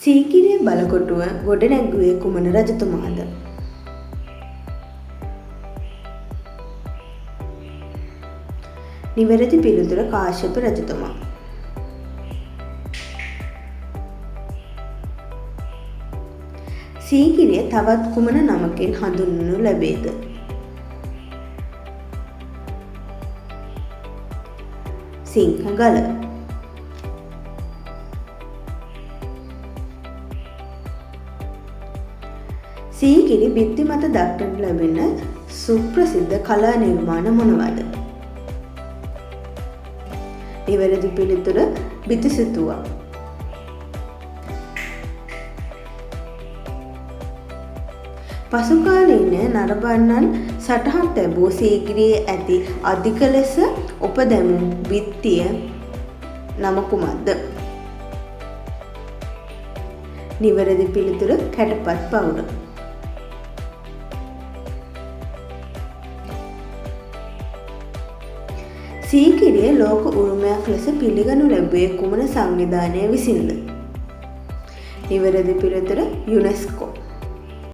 සීගිරිය බලකොටුව ගොඩනැගුවේ කුමන රජතුමාද? නිවැරදි පිළිතුර කාශ්‍යප රජතුමා. සීගිරිය තවත් කුමන නමකින් හඳුන්වනු ලැබේද? සිංහගල. සීගිරි බිත්ති මත දක්නට ලැබෙන සුප්‍රසිද්ධ කලා නිර්මාණ මොනවද? නිවැරදි පිළිතුර බිතුසිතුවා. පසුකාලීන නරඹන්නන් සටහන් තැබූ සීගිරියේ ඇති අධික ලෙස ඔප දැමූ බිත්තිය නම කුමක්ද? නිවැරදි පිළිතුර කැටපත් පවුර. සීගිරිය ලෝක උරුමයක් ලෙස පිළිගනු ලැබුවේ කුමන සංවිධානය විසින්ද? නිවැරදි පිළිතුර යුනෙස්කෝ.